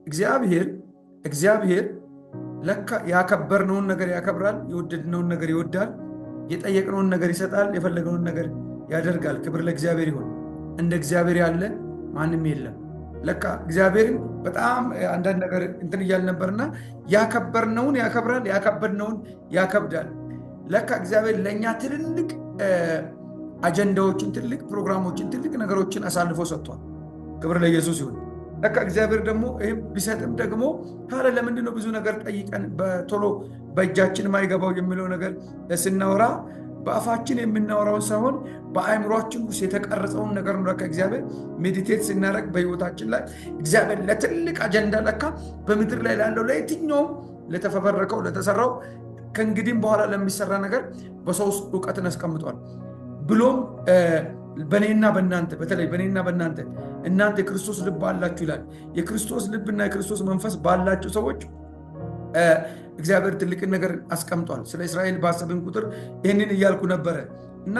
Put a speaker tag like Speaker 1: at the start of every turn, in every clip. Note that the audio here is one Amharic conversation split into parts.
Speaker 1: እግዚአብሔር እግዚአብሔር ለካ ያከበርነውን ነገር ያከብራል፣ የወደድነውን ነገር ይወዳል፣ የጠየቅነውን ነገር ይሰጣል፣ የፈለግነውን ነገር ያደርጋል። ክብር ለእግዚአብሔር ይሁን። እንደ እግዚአብሔር ያለ ማንም የለም። ለካ እግዚአብሔርን በጣም አንዳንድ ነገር እንትን እያል ነበርና ያከበርነውን ያከብራል፣ ያከበድነውን ያከብዳል። ለካ እግዚአብሔር ለእኛ ትልልቅ አጀንዳዎችን፣ ትልቅ ፕሮግራሞችን፣ ትልቅ ነገሮችን አሳልፎ ሰጥቷል። ክብር ለኢየሱስ ይሁን። ለካ እግዚአብሔር ደግሞ ይህም ቢሰጥም ደግሞ ታዲያ ለምንድን ነው ብዙ ነገር ጠይቀን በቶሎ በእጃችን ማይገባው የሚለው ነገር ስናወራ በአፋችን የምናወራውን ሳይሆን በአእምሯችን ውስጥ የተቀረጸውን ነገር ነው። ለካ እግዚአብሔር meditate ስናደርግ በህይወታችን ላይ እግዚአብሔር ለትልቅ አጀንዳ ለካ በምድር ላይ ላለው ለየትኛውም ለተፈበረከው ለተሰራው ከእንግዲህም በኋላ ለሚሰራ ነገር በሰው ውስጥ እውቀትን አስቀምጧል። ብሎም በእኔና በእናንተ፣ በተለይ በእኔና በእናንተ፣ እናንተ የክርስቶስ ልብ አላችሁ ይላል። የክርስቶስ ልብና የክርስቶስ መንፈስ ባላቸው ሰዎች እግዚአብሔር ትልቅን ነገር አስቀምጧል። ስለ እስራኤል ባሰብን ቁጥር ይህንን እያልኩ ነበረ እና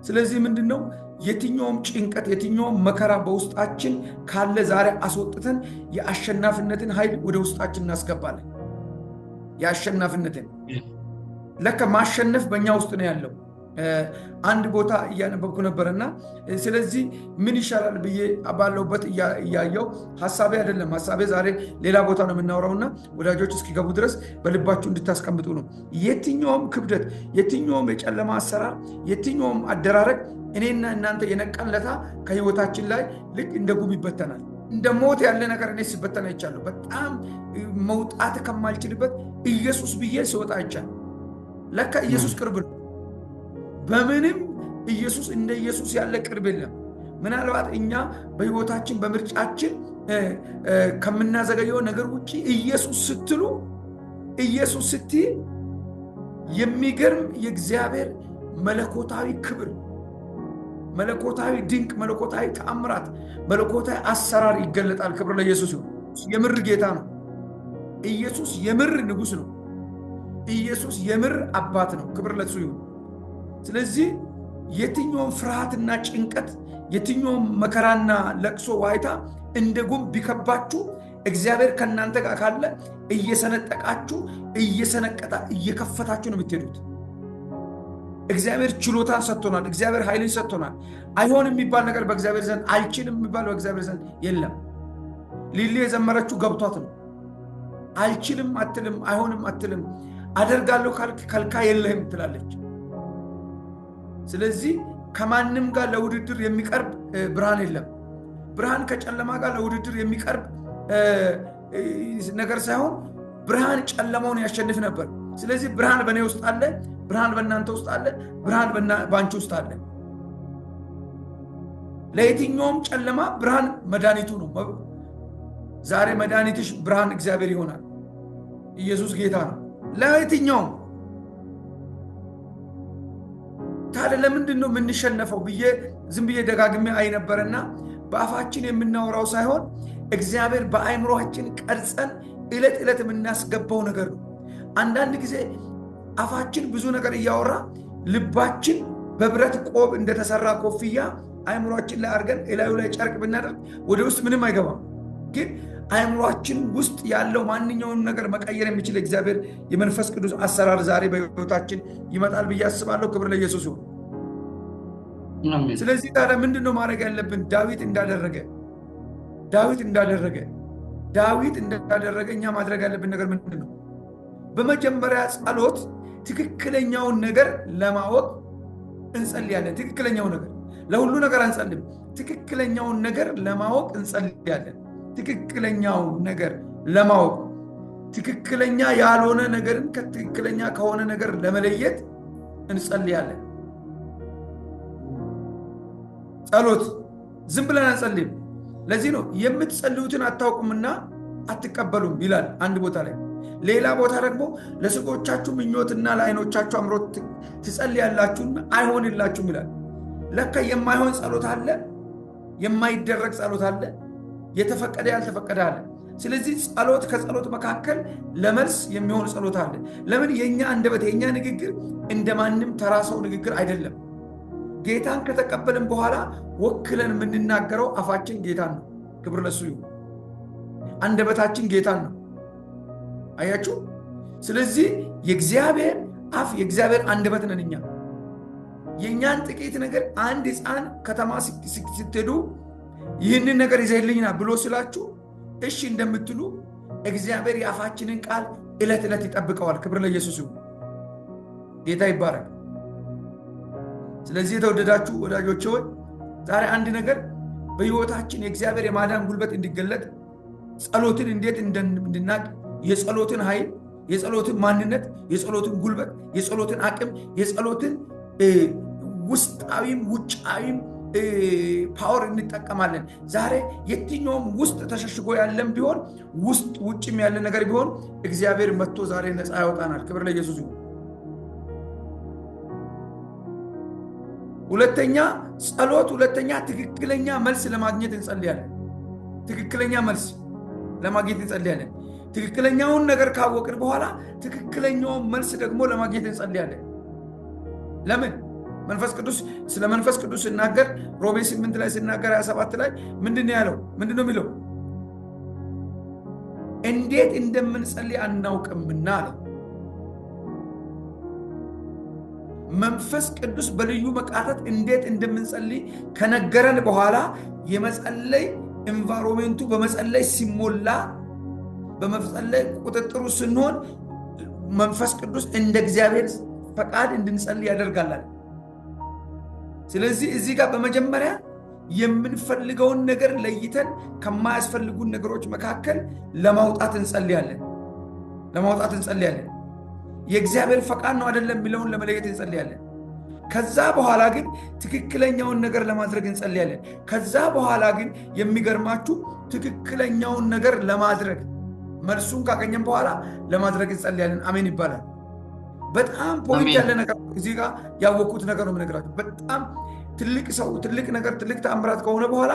Speaker 1: ስለዚህ ምንድን ነው፣ የትኛውም ጭንቀት፣ የትኛውም መከራ በውስጣችን ካለ ዛሬ አስወጥተን የአሸናፊነትን ኃይል ወደ ውስጣችን እናስገባለን። የአሸናፊነትን፣ ለካ ማሸነፍ በእኛ ውስጥ ነው ያለው። አንድ ቦታ እያነበብኩ ነበረና ስለዚህ ምን ይሻላል ብዬ ባለሁበት እያየው፣ ሀሳቤ አይደለም፣ ሀሳቤ ዛሬ ሌላ ቦታ ነው የምናወራውና ወዳጆች እስኪገቡ ድረስ በልባችሁ እንድታስቀምጡ ነው። የትኛውም ክብደት፣ የትኛውም የጨለማ አሰራር፣ የትኛውም አደራረግ እኔና እናንተ የነቃን ለታ ከህይወታችን ላይ ልክ እንደ ጉም ይበተናል። እንደ ሞት ያለ ነገር እኔ ሲበተን አይቻለሁ። በጣም መውጣት ከማልችልበት ኢየሱስ ብዬ ስወጣ አይቻለሁ። ለካ ኢየሱስ ቅርብ ነው። በምንም ኢየሱስ እንደ ኢየሱስ ያለ ቅርብ የለም። ምናልባት እኛ በህይወታችን በምርጫችን ከምናዘገየው ነገር ውጭ ኢየሱስ ስትሉ፣ ኢየሱስ ስትይ የሚገርም የእግዚአብሔር መለኮታዊ ክብር፣ መለኮታዊ ድንቅ፣ መለኮታዊ ተአምራት፣ መለኮታዊ አሰራር ይገለጣል። ክብር ለኢየሱስ ይሁን። የምር ጌታ ነው። ኢየሱስ የምር ንጉሥ ነው። ኢየሱስ የምር አባት ነው። ክብር ለሱ ይሁን። ስለዚህ የትኛውም ፍርሃትና ጭንቀት፣ የትኛውም መከራና ለቅሶ፣ ዋይታ እንደ ጉም ቢከባችሁ እግዚአብሔር ከእናንተ ጋር ካለ እየሰነጠቃችሁ፣ እየሰነቀጣ እየከፈታችሁ ነው የምትሄዱት። እግዚአብሔር ችሎታን ሰጥቶናል። እግዚአብሔር ኃይልን ሰጥቶናል። አይሆንም የሚባል ነገር በእግዚአብሔር ዘንድ፣ አልችልም የሚባል በእግዚአብሔር ዘንድ የለም። ሊሊ የዘመረችው ገብቷት ነው። አልችልም አትልም፣ አይሆንም አትልም። አደርጋለሁ ካልክ ከልካይ የለህም ትላለች። ስለዚህ ከማንም ጋር ለውድድር የሚቀርብ ብርሃን የለም። ብርሃን ከጨለማ ጋር ለውድድር የሚቀርብ ነገር ሳይሆን ብርሃን ጨለማውን ያሸንፍ ነበር። ስለዚህ ብርሃን በእኔ ውስጥ አለ፣ ብርሃን በእናንተ ውስጥ አለ፣ ብርሃን በአንቺ ውስጥ አለ። ለየትኛውም ጨለማ ብርሃን መድኃኒቱ ነው። ዛሬ መድኃኒትሽ ብርሃን እግዚአብሔር ይሆናል። ኢየሱስ ጌታ ነው። ለየትኛውም። ታዲያ ለምንድን ነው የምንሸነፈው ብዬ ዝም ብዬ ደጋግሜ አይ ነበረና በአፋችን የምናወራው ሳይሆን እግዚአብሔር በአእምሯችን ቀርጸን ዕለት ዕለት የምናስገባው ነገር ነው። አንዳንድ ጊዜ አፋችን ብዙ ነገር እያወራ ልባችን በብረት ቆብ እንደተሰራ ኮፍያ አእምሯችን ላይ አድርገን እላዩ ላይ ጨርቅ ብናደርግ ወደ ውስጥ ምንም አይገባም። ግን አእምሯችን ውስጥ ያለው ማንኛውንም ነገር መቀየር የሚችል እግዚአብሔር የመንፈስ ቅዱስ አሰራር ዛሬ በሕይወታችን ይመጣል ብዬ አስባለሁ። ክብር ለኢየሱስ ይሁን። ስለዚህ ታዲያ ምንድን ነው ማድረግ ያለብን? ዳዊት እንዳደረገ እኛ ማድረግ ያለብን ነገር ምንድን ነው? በመጀመሪያ ጸሎት ትክክለኛውን ነገር ለማወቅ እንጸልያለን። ትክክለኛው ነገር፣ ለሁሉ ነገር አንጸልይም። ትክክለኛውን ነገር ለማወቅ እንጸልያለን። ትክክለኛውን ነገር ለማወቅ፣ ትክክለኛ ያልሆነ ነገርን ከትክክለኛ ከሆነ ነገር ለመለየት እንጸልያለን። ጸሎት ዝም ብለን አንጸልይም። ለዚህ ነው የምትጸልዩትን አታውቁምና አትቀበሉም ይላል አንድ ቦታ ላይ። ሌላ ቦታ ደግሞ ለስጋችሁ ምኞትና ለዓይኖቻችሁ አምሮት ትጸልያላችሁና አይሆንላችሁም ይላል። ለካ የማይሆን ጸሎት አለ፣ የማይደረግ ጸሎት አለ፣ የተፈቀደ ያልተፈቀደ አለ። ስለዚህ ጸሎት ከጸሎት መካከል ለመልስ የሚሆን ጸሎት አለ። ለምን? የእኛ አንደበት፣ የእኛ ንግግር እንደ ማንም ተራ ሰው ንግግር አይደለም። ጌታን ከተቀበልን በኋላ ወክለን የምንናገረው አፋችን ጌታን ነው። ክብር ለሱ ይሁን። አንደበታችን ጌታን ነው። አያችሁ? ስለዚህ የእግዚአብሔር አፍ የእግዚአብሔር አንደበት ነን እኛ። የእኛን ጥቂት ነገር አንድ ሕፃን ከተማ ስትሄዱ ይህንን ነገር ይዘህልኝና ብሎ ስላችሁ እሺ እንደምትሉ እግዚአብሔር የአፋችንን ቃል ዕለት ዕለት ይጠብቀዋል። ክብር ለኢየሱስ ይሁን። ጌታ ይባረክ። ስለዚህ የተወደዳችሁ ወዳጆቼ ሆይ ዛሬ አንድ ነገር በሕይወታችን የእግዚአብሔር የማዳን ጉልበት እንዲገለጥ ጸሎትን እንዴት እንድናቅ፣ የጸሎትን ኃይል፣ የጸሎትን ማንነት፣ የጸሎትን ጉልበት፣ የጸሎትን አቅም፣ የጸሎትን ውስጣዊም ውጫዊም power እንጠቀማለን። ዛሬ የትኛውም ውስጥ ተሸሽጎ ያለን ቢሆን ውስጥ ውጭም ያለ ነገር ቢሆን እግዚአብሔር መጥቶ ዛሬ ነፃ ያወጣናል። ክብር ለኢየሱስ ይሁን። ሁለተኛ ጸሎት፣ ሁለተኛ ትክክለኛ መልስ ለማግኘት እንጸልያለን። ትክክለኛ መልስ ለማግኘት እንጸልያለን። ትክክለኛውን ነገር ካወቅን በኋላ ትክክለኛውን መልስ ደግሞ ለማግኘት እንጸልያለን። ለምን? መንፈስ ቅዱስ ስለ መንፈስ ቅዱስ ሲናገር ሮሜ 8 ላይ ሲናገር 27 ላይ ምንድን ነው ያለው? ምንድን ነው የሚለው? እንዴት እንደምንጸልይ አናውቅምና አለ። መንፈስ ቅዱስ በልዩ መቃተት እንዴት እንደምንጸልይ ከነገረን በኋላ የመጸለይ environment ኡ በመጸለይ ሲሞላ፣ በመጸለይ ቁጥጥሩ ስንሆን መንፈስ ቅዱስ እንደ እግዚአብሔር ፈቃድ እንድንጸልይ ያደርጋል። ስለዚህ እዚህ ጋር በመጀመሪያ የምንፈልገውን ነገር ለይተን ከማያስፈልጉን ነገሮች መካከል ለማውጣት እንጸልያለን። ለማውጣት እንጸልያለን። የእግዚአብሔር ፈቃድ ነው አይደለም የሚለውን ለመለየት እንጸልያለን። ከዛ በኋላ ግን ትክክለኛውን ነገር ለማድረግ እንጸልያለን። ከዛ በኋላ ግን የሚገርማችሁ ትክክለኛውን ነገር ለማድረግ መልሱን ካገኘን በኋላ ለማድረግ እንጸልያለን። አሜን ይባላል። በጣም point ያለ ነገር እዚህ ጋር ያወቅኩት ነገር ነው የምነግራችሁ። በጣም ትልቅ ሰው፣ ትልቅ ነገር፣ ትልቅ ተአምራት ከሆነ በኋላ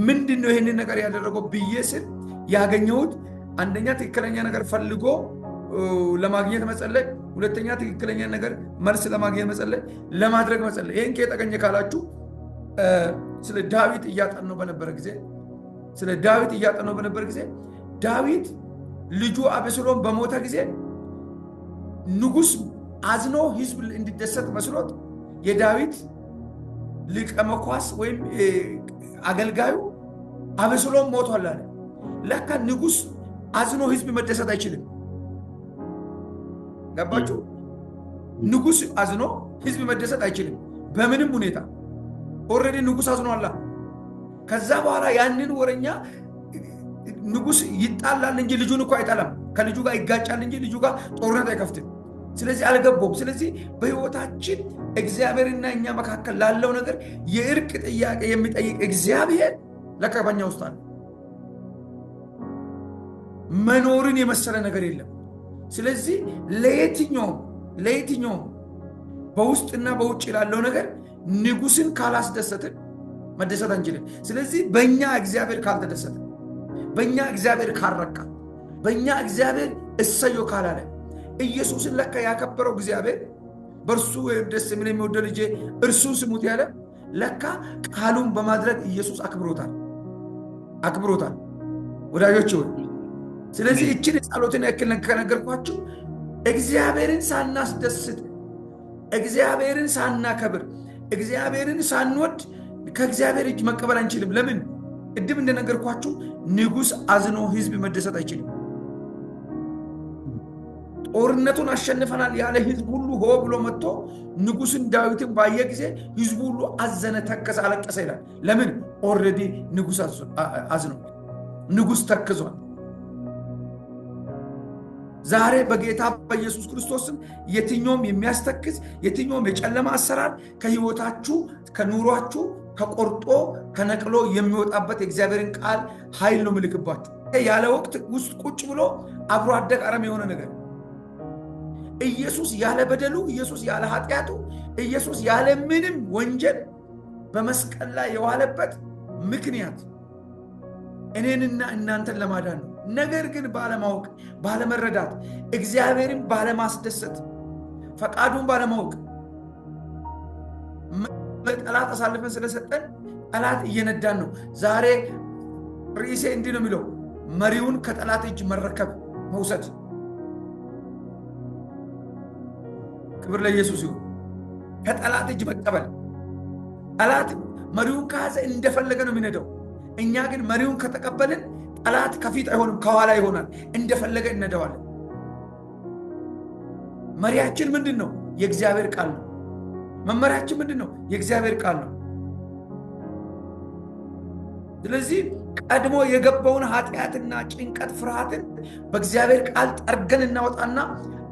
Speaker 1: ምንድን ነው ይህንን ነገር ያደረገው ብዬ ስል ያገኘሁት አንደኛ ትክክለኛ ነገር ፈልጎ ለማግኘት መጸለይ፣ ሁለተኛ ትክክለኛ ነገር መልስ ለማግኘት መጸለይ፣ ለማድረግ መጸለይ። ይህን ከየት ተገኘ ካላችሁ ስለ ዳዊት እያጠናሁ በነበረ ጊዜ ስለ ዳዊት እያጠናሁ በነበረ ጊዜ ዳዊት ልጁ አቤሴሎም በሞተ ጊዜ ንጉስ አዝኖ ህዝብ እንዲደሰት መስሎት የዳዊት ሊቀ መኳስ ወይም አገልጋዩ አቤሴሎም ሞቷል አለ። ለካ ንጉስ አዝኖ ህዝብ መደሰት አይችልም። ገባችሁ? ንጉስ አዝኖ ህዝብ መደሰት አይችልም በምንም ሁኔታ። Already ንጉስ አዝኗላ። ከዛ በኋላ ያንን ወረኛ ንጉስ ይጣላል እንጂ ልጁን እኮ አይጠላም። ከልጁ ጋር ይጋጫል እንጂ ልጁ ጋር ጦርነት አይከፍትም። ስለዚህ አልገባውም። ስለዚህ በህይወታችን እግዚአብሔርና እኛ መካከል ላለው ነገር የእርቅ ጥያቄ የሚጠይቅ እግዚአብሔር ለካ በእኛ ውስጥ አለ። መኖርን የመሰለ ነገር የለም። ስለዚህ ለየትኛውም በውስጥና በውጭ ላለው ነገር ንጉስን ካላስደሰትን መደሰት አንችልም። ስለዚህ በእኛ እግዚአብሔር ካልተደሰተ፣ በእኛ እግዚአብሔር ካልረካ፣ በእኛ እግዚአብሔር እሰዮ ካላለ፣ ኢየሱስን ለካ ያከበረው እግዚአብሔር በእርሱ ደስ የሚል የሚወደው ልጄ እርሱን ስሙት ያለ ለካ ቃሉን በማድረግ ኢየሱስ አክብሮታል አክብሮታል። ወዳጆች ሆይ ስለዚህ እችን የጸሎትን ያክል ከነገርኳችሁ እግዚአብሔርን ሳናስደስት፣ እግዚአብሔርን ሳናከብር፣ እግዚአብሔርን ሳንወድ ከእግዚአብሔር እጅ መቀበል አንችልም። ለምን? ቅድም እንደነገርኳችሁ ንጉስ አዝኖ ህዝብ መደሰት አይችልም። ጦርነቱን አሸንፈናል ያለ ህዝብ ሁሉ ሆ ብሎ መጥቶ ንጉስን ዳዊትን ባየ ጊዜ ህዝቡ ሁሉ አዘነ፣ ተከዘ፣ አለቀሰ ይላል። ለምን? Already ንጉስ አዝኖ ንጉስ ተክዟል። ዛሬ በጌታ በኢየሱስ ክርስቶስም የትኛውም የሚያስተክዝ የትኛውም የጨለማ አሰራር ከህይወታችሁ ከኑሯችሁ ተቆርጦ ተነቅሎ የሚወጣበት የእግዚአብሔርን ቃል ኃይል ነው ምልክባችሁ። ያለ ወቅት ውስጥ ቁጭ ብሎ አብሮ አደግ አረም የሆነ ነገር ኢየሱስ ያለ በደሉ፣ ኢየሱስ ያለ ኃጢአቱ፣ ኢየሱስ ያለ ምንም ወንጀል በመስቀል ላይ የዋለበት ምክንያት እኔንና እናንተን ለማዳን ነው። ነገር ግን ባለማወቅ፣ ባለመረዳት፣ እግዚአብሔርን ባለማስደሰት፣ ፈቃዱን ባለማወቅ ጠላት አሳልፈን ስለሰጠን ጠላት እየነዳን ነው። ዛሬ ርዕሴ እንዲህ ነው የሚለው፣ መሪውን ከጠላት እጅ መረከብ መውሰድ። ክብር ለኢየሱስ ይሁን። ከጠላት እጅ መቀበል። ጠላት መሪውን ከያዘ እንደፈለገ ነው የሚነዳው። እኛ ግን መሪውን ከተቀበልን ጠላት ከፊት አይሆንም፣ ከኋላ ይሆናል። እንደፈለገ እነዳዋለን። መሪያችን ምንድን ነው? የእግዚአብሔር ቃል ነው። መመሪያችን ምንድን ነው? የእግዚአብሔር ቃል ነው። ስለዚህ ቀድሞ የገባውን ኃጢአትና ጭንቀት፣ ፍርሃትን በእግዚአብሔር ቃል ጠርገን እናወጣና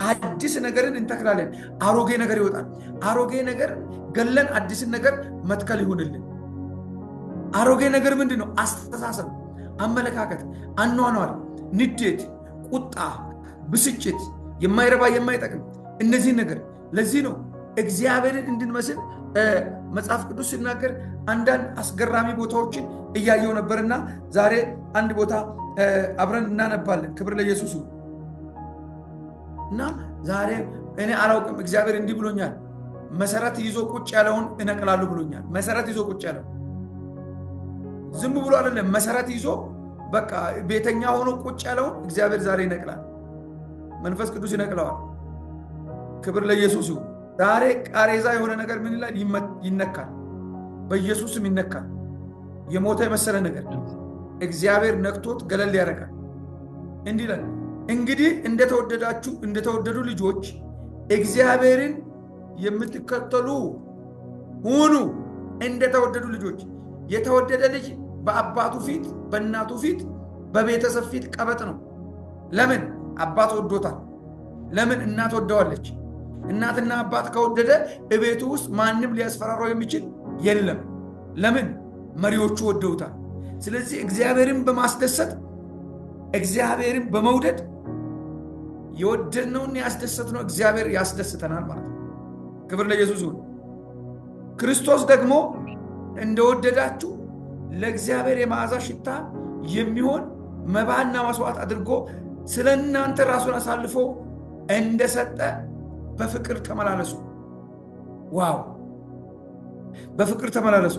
Speaker 1: አዲስ ነገርን እንተክላለን። አሮጌ ነገር ይወጣል። አሮጌ ነገር ገለን አዲስን ነገር መትከል ይሁንልን። አሮጌ ነገር ምንድን ነው? አስተሳሰብ፣ አመለካከት፣ አኗኗር፣ ንዴት፣ ቁጣ፣ ብስጭት፣ የማይረባ የማይጠቅም እነዚህ ነገር። ለዚህ ነው እግዚአብሔርን እንድንመስል መጽሐፍ ቅዱስ ሲናገር አንዳንድ አስገራሚ ቦታዎችን እያየው ነበርና ዛሬ አንድ ቦታ አብረን እናነባለን። ክብር ለኢየሱስ ይሁን። እና ዛሬ እኔ አላውቅም፣ እግዚአብሔር እንዲህ ብሎኛል። መሰረት ይዞ ቁጭ ያለውን እነቅላለሁ ብሎኛል። መሰረት ይዞ ቁጭ ያለው ዝም ብሎ አይደለም። መሰረት ይዞ በቃ ቤተኛ ሆኖ ቁጭ ያለውን እግዚአብሔር ዛሬ ይነቅላል። መንፈስ ቅዱስ ይነቅለዋል። ክብር ለኢየሱስ ይሁን። ዛሬ ቃሬዛ የሆነ ነገር ምን ይላል? ይነካል። በኢየሱስም ይነካል። የሞተ የመሰለ ነገር እግዚአብሔር ነክቶት ገለል ያደርጋል። እንዲህ ይላል፣ እንግዲህ እንደተወደዳችሁ እንደተወደዱ ልጆች እግዚአብሔርን የምትከተሉ ሁኑ። እንደተወደዱ ልጆች። የተወደደ ልጅ በአባቱ ፊት፣ በእናቱ ፊት፣ በቤተሰብ ፊት ቀበጥ ነው። ለምን? አባት ወዶታል። ለምን? እናት ወደዋለች። እናትና አባት ከወደደ እቤቱ ውስጥ ማንም ሊያስፈራራው የሚችል የለም። ለምን? መሪዎቹ ወደውታል። ስለዚህ እግዚአብሔርን በማስደሰት እግዚአብሔርን በመውደድ የወደድነውን ያስደሰትነው እግዚአብሔር ያስደስተናል ማለት ነው። ክብር ለኢየሱስ ይሁን። ክርስቶስ ደግሞ እንደወደዳችሁ ለእግዚአብሔር የመዓዛ ሽታ የሚሆን መባና መስዋዕት አድርጎ ስለ እናንተ ራሱን አሳልፎ እንደሰጠ በፍቅር ተመላለሱ። Wow! በፍቅር ተመላለሱ።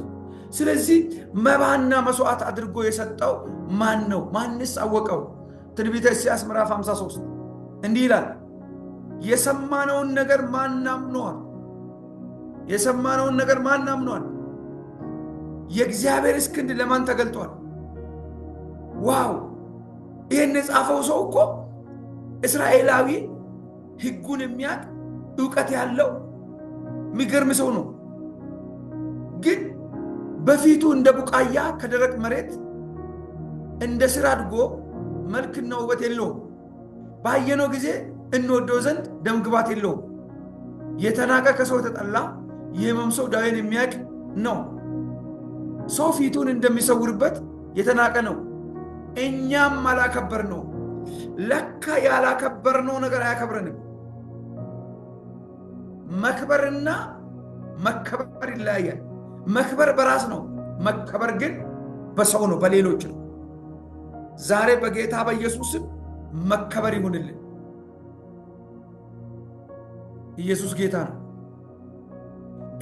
Speaker 1: ስለዚህ መባና መስዋዕት አድርጎ የሰጠው ማን ነው? ማንስ አወቀው? ትንቢተ ኢሳይያስ ምዕራፍ 53 እንዲህ ይላል፣ የሰማነውን ነገር ማን አምኗል? የሰማነውን ነገር ማን አምኗል? የእግዚአብሔርስ ክንድ ለማን ተገልጧል? Wow! ይህን የጻፈው ሰው እኮ እስራኤላዊ፣ ሕጉን የሚያውቅ፣ እውቀት ያለው የሚገርም ሰው ነው። ግን በፊቱ እንደ ቡቃያ ከደረቅ መሬት እንደ ስር አድጎ መልክና ውበት የለውም። ባየነው ጊዜ እንወደው ዘንድ ደምግባት የለውም። የተናቀ፣ ከሰው የተጠላ፣ የሕመም ሰው፣ ዳዌን የሚያውቅ ነው። ሰው ፊቱን እንደሚሰውርበት የተናቀ ነው። እኛም አላከበርነው። ለካ ያላከበርነው ነገር አያከብረንም። መክበርና መከበር ይለያያል። መክበር በራስ ነው። መከበር ግን በሰው ነው፣ በሌሎች ነው። ዛሬ በጌታ በኢየሱስም መከበር ይሁንልን። ኢየሱስ ጌታ ነው።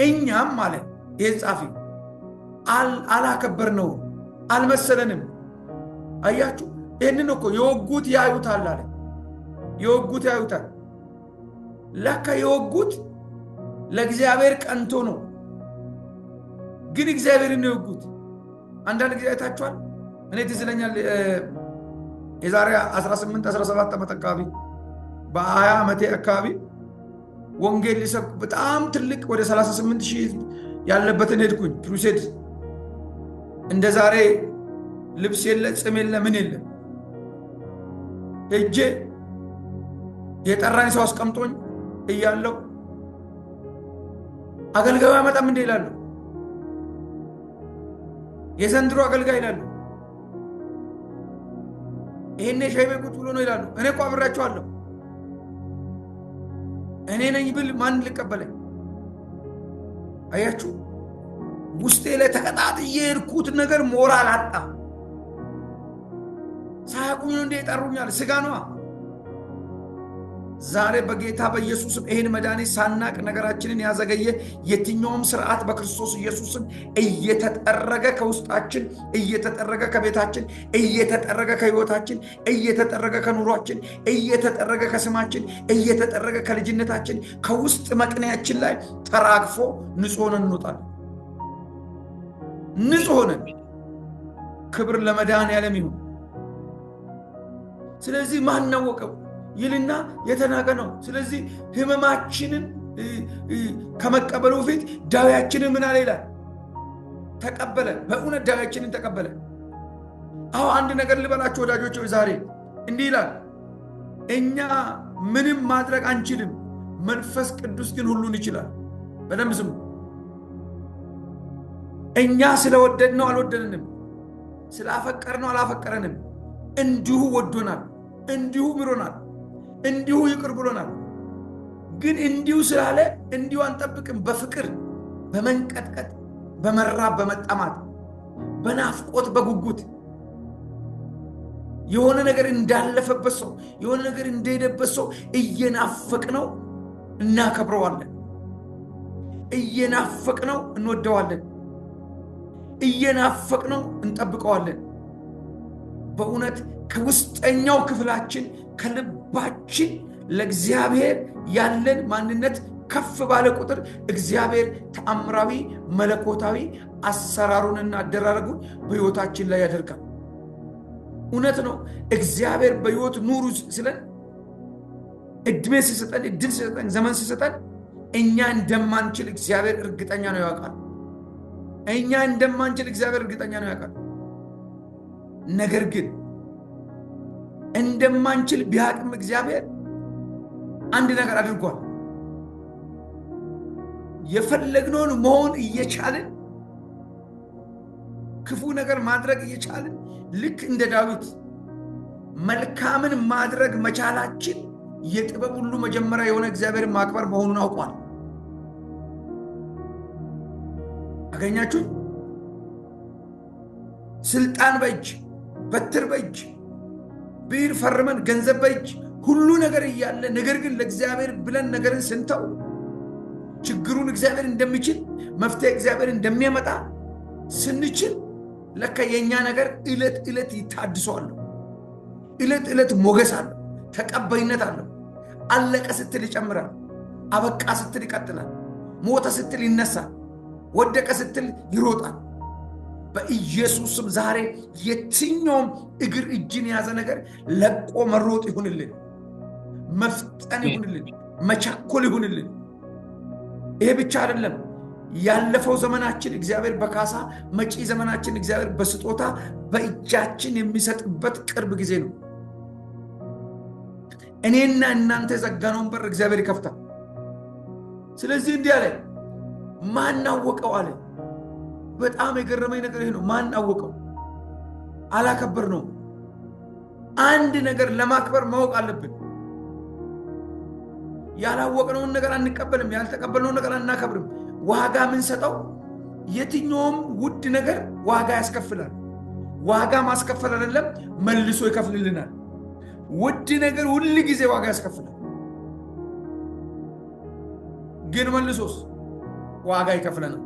Speaker 1: እኛም ማለት ይህን ጻፊ አላከበርነውም፣ አልመሰለንም። አያችሁ፣ ይህንን እኮ የወጉት ያዩታል አለ። የወጉት ያዩታል። ለካ የወጉት ለእግዚአብሔር ቀንቶ ነው፣ ግን እግዚአብሔርን ነው የወጉት። አንዳንድ ጊዜ አይታችኋል። እኔ ትዝ ይለኛል፣ የዛሬ 18 17 ዓመት አካባቢ፣ በ20 ዓመቴ አካባቢ ወንጌል ሊሰብክ በጣም ትልቅ ወደ 38 ሺህ ህዝብ ያለበትን ሄድኩኝ። Crusade። እንደ ዛሬ ልብስ የለ፣ ጽም የለ፣ ምን የለ። ሄጄ የጠራኝ ሰው አስቀምጦኝ እያለው አገልጋዩ አይመጣም እንዴ ይላሉ። የዘንድሮ አገልጋይ ይላሉ። ይሄኔ ሻይ ቤት ቁጭ ብሎ ነው ይላሉ። እኔ እኮ አብሬያቸዋለሁ። እኔ ነኝ ብል ማን ልቀበለኝ? አያችሁ፣ ውስጤ ላይ ተቀጣጥዬ የሄድኩት ነገር ሞራል አጣ። ሳያውቁኝ ነው እንዴ የጠሩኛል? ስጋ ነዋ። ዛሬ በጌታ በኢየሱስም ይህን መድኃኒት ሳናቅ ነገራችንን ያዘገየ የትኛውም ስርዓት በክርስቶስ ኢየሱስም እየተጠረገ ከውስጣችን፣ እየተጠረገ ከቤታችን፣ እየተጠረገ ከህይወታችን፣ እየተጠረገ ከኑሯችን፣ እየተጠረገ ከስማችን፣ እየተጠረገ ከልጅነታችን፣ ከውስጥ መቅኔያችን ላይ ተራግፎ ንጹህ ሆነን እንወጣለን። ንጹህ ሆነን። ክብር ለመድኃኔዓለም ይሁን። ስለዚህ ማን አወቀው ይልና የተናቀ ነው። ስለዚህ ህመማችንን ከመቀበሉ በፊት ዳዌያችንን ምን አለ ይላል? ተቀበለ። በእውነት ዳዌያችንን ተቀበለ። አዎ አንድ ነገር ልበላችሁ ወዳጆች፣ ዛሬ እንዲህ ይላል፣ እኛ ምንም ማድረግ አንችልም፣ መንፈስ ቅዱስ ግን ሁሉን ይችላል። በደንብ ስሙ። እኛ ስለወደድነው አልወደድንም፣ ስላፈቀርነው አላፈቀረንም። እንዲሁ ወዶናል፣ እንዲሁ ምሮናል፣ እንዲሁ ይቅር ብሎናል። ግን እንዲሁ ስላለ እንዲሁ አንጠብቅም። በፍቅር በመንቀጥቀጥ፣ በመራብ፣ በመጠማት፣ በናፍቆት፣ በጉጉት የሆነ ነገር እንዳለፈበት ሰው፣ የሆነ ነገር እንደሄደበት ሰው እየናፈቅነው እናከብረዋለን፣ እየናፈቅነው እንወደዋለን፣ እየናፈቅነው እንጠብቀዋለን። በእውነት ከውስጠኛው ክፍላችን ከልባችን ለእግዚአብሔር ያለን ማንነት ከፍ ባለ ቁጥር እግዚአብሔር ተአምራዊ መለኮታዊ አሰራሩንና አደራረጉን በሕይወታችን ላይ ያደርጋል። እውነት ነው። እግዚአብሔር በሕይወት ኑሩ ስለን እድሜ ሲሰጠን፣ እድል ሲሰጠን፣ ዘመን ሲሰጠን እኛ እንደማንችል እግዚአብሔር እርግጠኛ ነው ያውቃል። እኛ እንደማንችል እግዚአብሔር እርግጠኛ ነው ያውቃል። ነገር ግን እንደማንችል ቢያቅም እግዚአብሔር አንድ ነገር አድርጓል። የፈለግነውን መሆን እየቻልን፣ ክፉ ነገር ማድረግ እየቻልን፣ ልክ እንደ ዳዊት መልካምን ማድረግ መቻላችን የጥበብ ሁሉ መጀመሪያ የሆነ እግዚአብሔርን ማክበር መሆኑን አውቋል። አገኛችሁኝ? ስልጣን በእጅ፣ በትር በእጅ፣ ብዕር ፈርመን፣ ገንዘብ በእጅ፣ ሁሉ ነገር እያለ ነገር ግን ለእግዚአብሔር ብለን ነገርን ስንተው ችግሩን እግዚአብሔር እንደሚችል፣ መፍትሄ እግዚአብሔር እንደሚያመጣ ስንችል ለካ የእኛ ነገር ዕለት ዕለት ይታድሶ አለው። ዕለት ዕለት ሞገስ አለው፣ ተቀባይነት አለው። አለቀ ስትል ይጨምራል፣ አበቃ ስትል ይቀጥላል፣ ሞተ ስትል ይነሳል፣ ወደቀ ስትል ይሮጣል። በኢየሱስም ዛሬ የትኛውም እግር እጅን የያዘ ነገር ለቆ መሮጥ ይሁንልን፣ መፍጠን ይሁንልን፣ መቸኮል ይሁንልን። ይሄ ብቻ አይደለም። ያለፈው ዘመናችን እግዚአብሔር በካሳ፣ መጪ ዘመናችን እግዚአብሔር በስጦታ በእጃችን የሚሰጥበት ቅርብ ጊዜ ነው። እኔና እናንተ የዘጋነውን በር እግዚአብሔር ይከፍታል። ስለዚህ እንዲህ አለ፣ ማን አወቀው አለ። በጣም የገረመኝ ነገር ይሄ ነው። ማን አወቀው? አላከበርነውም። አንድ ነገር ለማክበር ማወቅ አለብን። ያላወቅነውን ነገር አንቀበልም። ያልተቀበልነውን ነገር አናከብርም። ዋጋ የምንሰጠው የትኛውም ውድ ነገር ዋጋ ያስከፍላል። ዋጋ ማስከፈል አይደለም፣ መልሶ ይከፍልልናል። ውድ ነገር ሁል ጊዜ ዋጋ ያስከፍላል፣ ግን መልሶስ ዋጋ ይከፍለናል።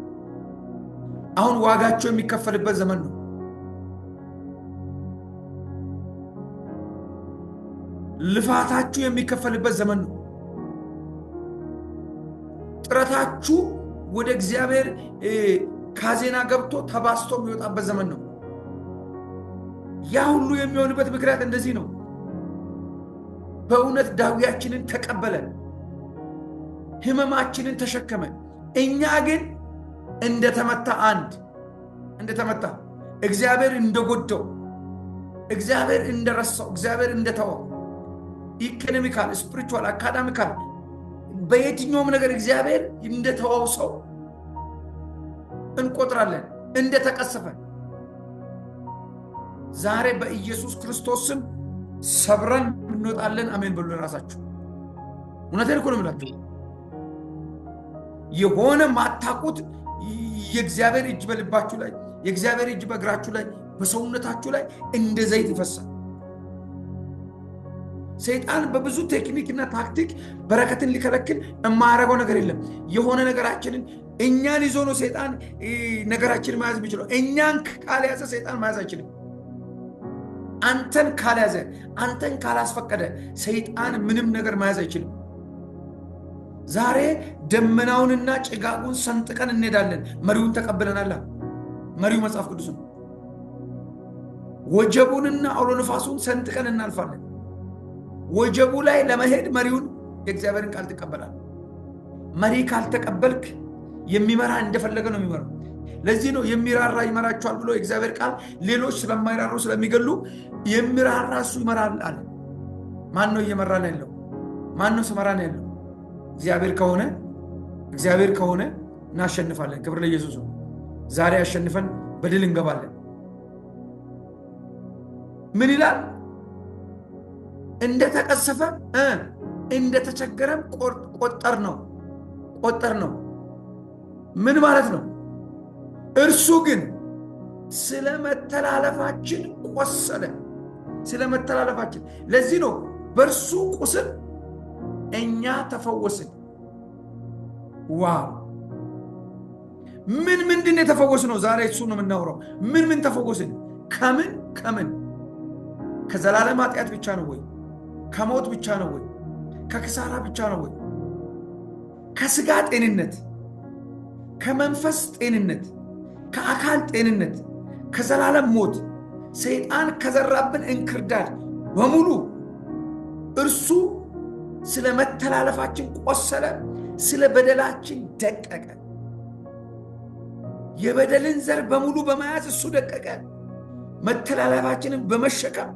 Speaker 1: አሁን ዋጋቸው የሚከፈልበት ዘመን ነው። ልፋታችሁ የሚከፈልበት ዘመን ነው። ጥረታችሁ ወደ እግዚአብሔር ካዜና ገብቶ ተባስቶ የሚወጣበት ዘመን ነው። ያ ሁሉ የሚሆንበት ምክንያት እንደዚህ ነው። በእውነት ዳዊያችንን ተቀበለ፣ ህመማችንን ተሸከመ። እኛ ግን እንደተመታ፣ አንድ እንደተመታ፣ እግዚአብሔር እንደጎደው፣ እግዚአብሔር እንደረሳው፣ እግዚአብሔር እንደተወው፣ economical፣ spiritual፣ academical በየትኛውም ነገር እግዚአብሔር እንደተወው ሰው እንቆጥራለን፣ እንደተቀሰፈ። ዛሬ በኢየሱስ ክርስቶስ ስም ሰብረን እንወጣለን። አሜን በሉ ለራሳችሁ። እውነቴን እኮ ነው የምላችሁ። የሆነ ማታውቁት የእግዚአብሔር እጅ በልባችሁ ላይ፣ የእግዚአብሔር እጅ በእግራችሁ ላይ፣ በሰውነታችሁ ላይ እንደ ዘይት ይፈሳል። ሰይጣን በብዙ ቴክኒክና ታክቲክ በረከትን ሊከለክል የማያደርገው ነገር የለም። የሆነ ነገራችንን እኛን ይዞ ነው ሰይጣን ነገራችንን መያዝ የሚችለው። እኛን ካልያዘ ሰይጣን መያዝ አይችልም። አንተን ካልያዘ፣ አንተን ካላስፈቀደ ሰይጣን ምንም ነገር መያዝ አይችልም። ዛሬ ደመናውንና ጭጋጉን ሰንጥቀን እንሄዳለን። መሪውን ተቀብለናል። መሪው መጽሐፍ ቅዱስ ነው። ወጀቡንና አውሎ ነፋሱን ሰንጥቀን እናልፋለን። ወጀቡ ላይ ለመሄድ መሪውን የእግዚአብሔርን ቃል ትቀበላል። መሪ ካልተቀበልክ የሚመራ እንደፈለገ ነው የሚመራው። ለዚህ ነው የሚራራ ይመራቸዋል ብሎ የእግዚአብሔር ቃል ሌሎች ስለማይራሩ ስለሚገሉ የሚራራ እሱ ይመራል አለ። ማን ነው እየመራን ያለው? ማን ነው ስመራን ያለው? እግዚአብሔር ከሆነ እግዚአብሔር ከሆነ እናሸንፋለን። ክብር ለኢየሱስ ነው። ዛሬ አሸንፈን በድል እንገባለን። ምን ይላል? እንደተቀሰፈ እንደተቸገረም ቆጠር ነው ቆጠር ነው። ምን ማለት ነው? እርሱ ግን ስለ መተላለፋችን ቆሰለ፣ ስለ መተላለፋችን። ለዚህ ነው በእርሱ ቁስል እኛ ተፈወስን። Wow! ምን ምንድን ነው የተፈወስነው? ዛሬ እሱ ነው የምናወራው። ምን ምን ተፈወስን? ከምን ከምን? ከዘላለም ኃጢአት ብቻ ነው ወይ? ከሞት ብቻ ነው ወይ? ከክሳራ ብቻ ነው ወይ? ከስጋ ጤንነት፣ ከመንፈስ ጤንነት፣ ከአካል ጤንነት፣ ከዘላለም ሞት፣ ሰይጣን ከዘራብን እንክርዳድ በሙሉ እርሱ ስለ መተላለፋችን ቆሰለ፣ ስለ በደላችን ደቀቀ። የበደልን ዘር በሙሉ በመያዝ እሱ ደቀቀ። መተላለፋችንን በመሸከም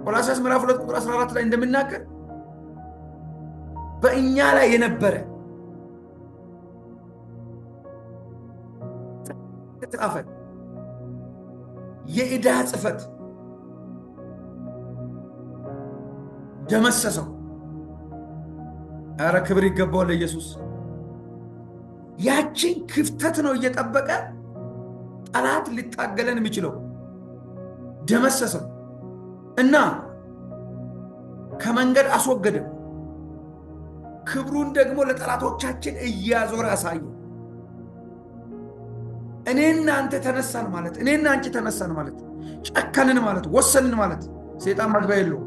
Speaker 1: ቆላስይስ ምዕራፍ 2 ቁጥር 14 ላይ እንደምናገር በእኛ ላይ የነበረ ተጻፈ የዕዳ ጽሕፈት ደመሰሰው። ኧረ ክብር ይገባዋል ለኢየሱስ። ያችን ክፍተት ነው እየጠበቀ ጠላት ሊታገለን የሚችለው። ደመሰሰው እና ከመንገድ አስወገደ። ክብሩን ደግሞ ለጠላቶቻችን እያዞረ አሳየ። እኔና አንተ ተነሳን ማለት፣ እኔና አንቺ ተነሳን ማለት፣ ጨከንን ማለት፣ ወሰንን ማለት ሰይጣን መግቢያ የለውም።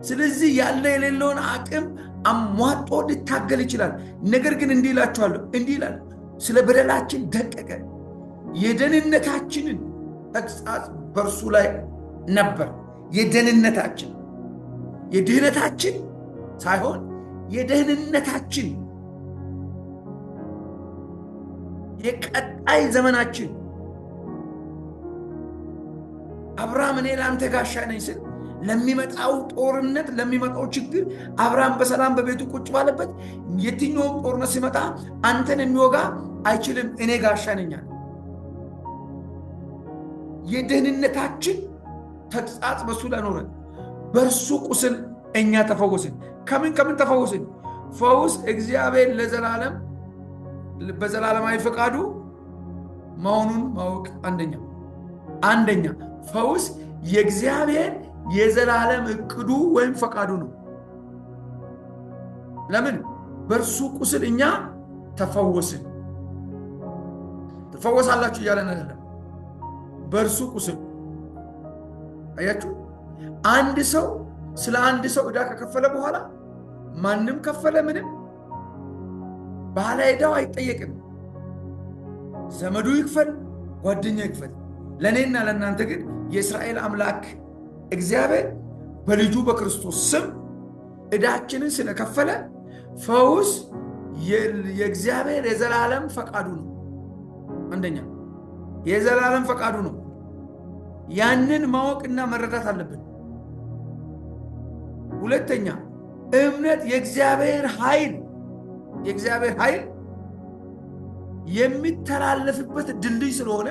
Speaker 1: ስለዚህ ያለ የሌለውን አቅም አሟጦ ሊታገል ይችላል። ነገር ግን እንዲህ ይላችኋለሁ፣ እንዲህ ይላል፣ ስለ በደላችን ደቀቀ፣ የደህንነታችንን ተግሣጽ በእርሱ ላይ ነበር። የደህንነታችን የድህነታችን ሳይሆን የደህንነታችን የቀጣይ ዘመናችን። አብርሃም እኔ ለአንተ ጋሻ ነኝ ስል ለሚመጣው ጦርነት ለሚመጣው ችግር አብርሃም በሰላም በቤቱ ቁጭ ባለበት የትኛውም ጦርነት ሲመጣ አንተን የሚወጋ አይችልም፣ እኔ ጋሻ ነኝ አለ። የደህንነታችን ተግሣጽ በሱ ላይ ኖረ። በእርሱ ቁስል እኛ ተፈወስን። ከምን ከምን ተፈወስን? ፈውስ እግዚአብሔር ለዘላለም በዘላለማዊ ፈቃዱ መሆኑን ማወቅ አንደኛ ፈውስ የእግዚአብሔር የዘላለም እቅዱ ወይም ፈቃዱ ነው። ለምን? በእርሱ ቁስል እኛ ተፈወስን። ትፈወሳላችሁ እያለን አይደለም። በእርሱ ቁስል አያችሁ። አንድ ሰው ስለ አንድ ሰው ዕዳ ከከፈለ በኋላ ማንም ከፈለ ምንም ባለ ዕዳው አይጠየቅም። ዘመዱ ይክፈል፣ ጓደኛ ይክፈል። ለእኔና ለእናንተ ግን የእስራኤል አምላክ እግዚአብሔር በልጁ በክርስቶስ ስም ዕዳችንን ስለከፈለ ፈውስ የእግዚአብሔር የዘላለም ፈቃዱ ነው። አንደኛ የዘላለም ፈቃዱ ነው። ያንን ማወቅና መረዳት አለብን። ሁለተኛ እምነት የእግዚአብሔር ኃይል የእግዚአብሔር ኃይል የሚተላለፍበት ድልድይ ስለሆነ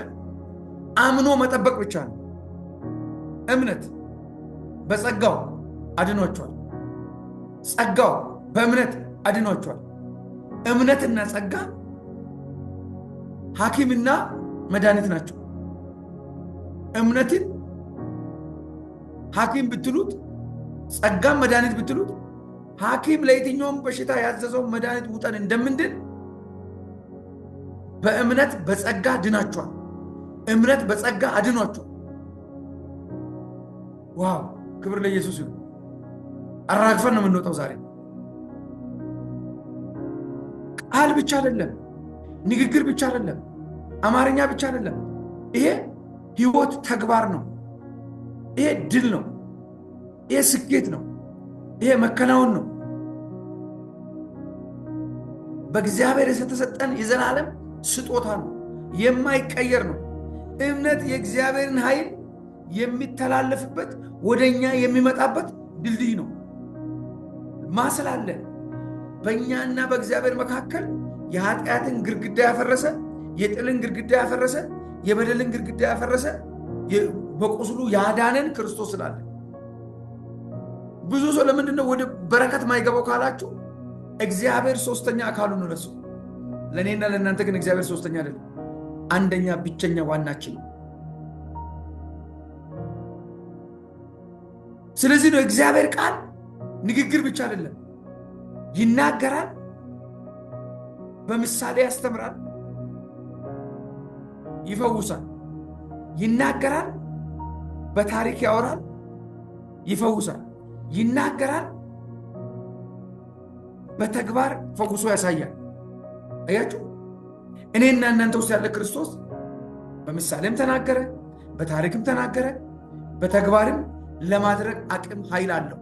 Speaker 1: አምኖ መጠበቅ ብቻ ነው። እምነት በጸጋው አድኗቸዋል። ጸጋው በእምነት አድኗቸዋል። እምነትና ጸጋ ሐኪምና መድኃኒት ናቸው። እምነትን ሐኪም ብትሉት፣ ጸጋም መድኃኒት ብትሉት፣ ሐኪም ለየትኛውም በሽታ ያዘዘውን መድኃኒት ውጠን እንደምንድን በእምነት በጸጋ ድናችኋል። እምነት በጸጋ አድኗችኋል። Wow! ክብር ለኢየሱስ ይሁን። አራግፈን ነው የምንወጣው ዛሬ። ቃል ብቻ አይደለም፣ ንግግር ብቻ አይደለም፣ አማርኛ ብቻ አይደለም። ይሄ ህይወት ተግባር ነው። ይሄ ድል ነው። ይሄ ስኬት ነው። ይሄ መከናወን ነው። በእግዚአብሔር የተሰጠን የዘላለም ስጦታ ነው። የማይቀየር ነው። እምነት የእግዚአብሔርን ኃይል የሚተላለፍበት ወደኛ የሚመጣበት ድልድይ ነው። ማስላለ በእኛና በእግዚአብሔር መካከል የኃጢአትን ግድግዳ ያፈረሰ፣ የጥልን ግድግዳ ያፈረሰ፣ የበደልን ግድግዳ ያፈረሰ፣ በቁስሉ ያዳነን ክርስቶስ ስላለ። ብዙ ሰው ለምንድን ነው ወደ በረከት ማይገባው ካላችሁ፣ እግዚአብሔር ሶስተኛ አካሉ ነው ለሱ። ለእኔና ለእናንተ ግን እግዚአብሔር ሶስተኛ አይደለም፣ አንደኛ ብቸኛ ዋናችን ነው። ስለዚህ ነው እግዚአብሔር ቃል ንግግር ብቻ አይደለም፣ ይናገራል፣ በምሳሌ ያስተምራል፣ ይፈውሳል። ይናገራል፣ በታሪክ ያወራል፣ ይፈውሳል። ይናገራል፣ በተግባር ፈውሶ ያሳያል። አያችሁ፣ እኔና እናንተ ውስጥ ያለ ክርስቶስ በምሳሌም ተናገረ፣ በታሪክም ተናገረ፣ በተግባርም ለማድረግ አቅም ኃይል አለው።